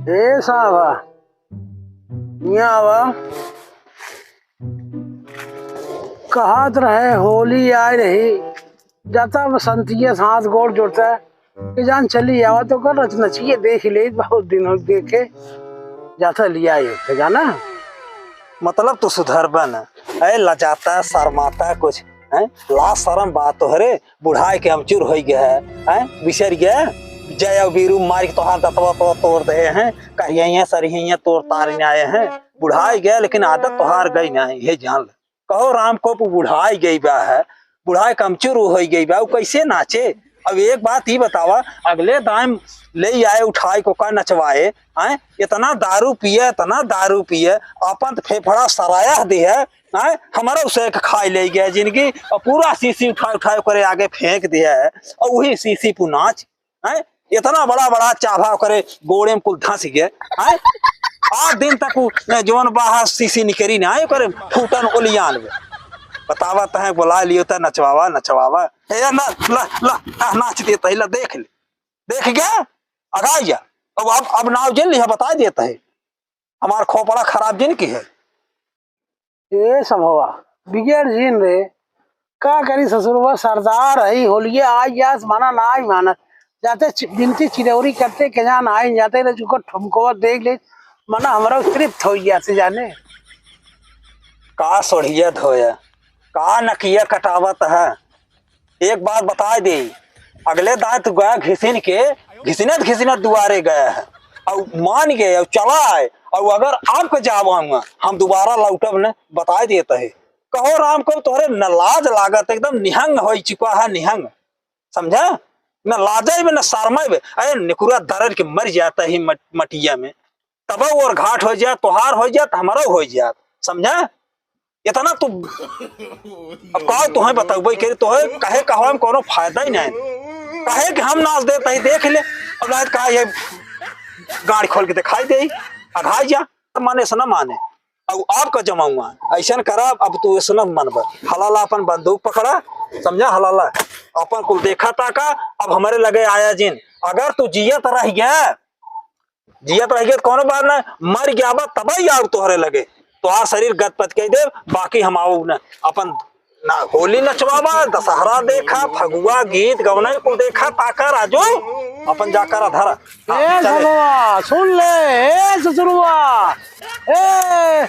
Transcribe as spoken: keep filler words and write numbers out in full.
ए साहबा, यहाँ आवा। कहत रहे होली आए रही, जाता बसंतिया से हाथ गोड़ जोड़ता है कि जान चली आवा तो कर रचनचिए देख ले, बहुत दिन हो देखे, जाता लिया ये थे जाना। मतलब तू सुधरबा न, ऐ लजाता शर्माता कुछ, हैं? लाज शरम बात तोहरे, बुढ़ाई के अमचूर होई गए है, हैं? बिसर गए, जय अउ बीरू मार के तोहार दतवा तो तोड़ दे हैं, कहिया सरिया तोड़ तार आए हैं, बुढ़ाई गए लेकिन आदत तोहार गई नहीं, ये जान ले। कहो राम को बुढ़ाई गई बा है, बुढ़ाई के अमचूर होई गई बा, उ कैसे नाचे? अब एक बात ही बतावा, अगले दाम ले आए उठाई को का नचवाए, हैं? इतना दारू पिए, इतना दारू पिए, अपन तो फेफड़ा सराया दे है, हैं? हमारा उसे एक खाई ले गया जिंदगी, और पूरा सीसी उठा उठा करे आगे फेंक दिया है, और वही सीसी पु नाच, हैं? इतना बड़ा बड़ा चाभा करे गोड़े में कुल धंस गए, हैं? आठ दिन तक उ जौन बाहर सीसी निकरी ना, करे फूटन ओलियान में। बतावा तहे बोला लियो त नचवावा, नचवावा। ए ना, ला, ला, आ, नाच देता है, ला देख ले। देख गया? अगाइया। अब, अब, अब नाव जिन लिहा, बता देता है। हमार खोपड़ा खराब जिन की है। ए सभवा, बिगड़ जिन रे। का करी ससुरवा, सरदार है, होलिये आई जास, मना ना आई मानत। जाते चि-, बिनती चिरौरी करते, के जान आई जाते रे, चुकर ठुमकवा देख ले, मना हमरा तृप्त हो गया से जाने। का सोढ़िया धोया, का नकिया कटावत है, एक बात बताए दे, अगले दाएं तू गया घिसिन के, घिसिनत घिसिनत दुआरे गया है, और मान गए, और चला आए, और अगर आपके जाब आऊंगा, हम दोबारा लौटब न, बताए देता है। कहो राम को तोहरे न लाज लागत, एकदम निहंग हो चुका है, निहंग, समझा? न लाजे बे, न शर्मा बे, अरे निकुरा दरर के मर जाता ही मट-, मटिया में, तब और घाट हो जात, तोहार हो जात, हमारा हो जात, समझा? इतना तू, अब का तुहें बतउबे करे, तोहे कहे कहवा में कोनो फायदा ही नहीं। कहे कि हम नाच देत ही, देख ले, अब नाच कहा ये गाड़ी खोल के दिखाई दे, अघाई जा, माने से ना माने। अब आपका जमाऊंगा, ऐसन करा, अब तू ऐसन मनबा। हलाला अपन बंदूक पकड़ा, समझा हलाला, अपन कुल देखा ताका, अब हमारे लगे आया जिन। अगर तू जियत रह गया, जियत रह गया त कौनो बात ना, मर गया बा तबही आउर तोहरे लगे, तोहार शरीर गदपद कह दे, बाकी हम आऊ ना। अपन ना होली नचवावा, दशहरा देखा, फगुआ गीत गवना कुल देखा, ताका राजू, अपन जाकर धरा। हाँ, ए चले। सगवा, सुन ले, ए ससुरवा, ए।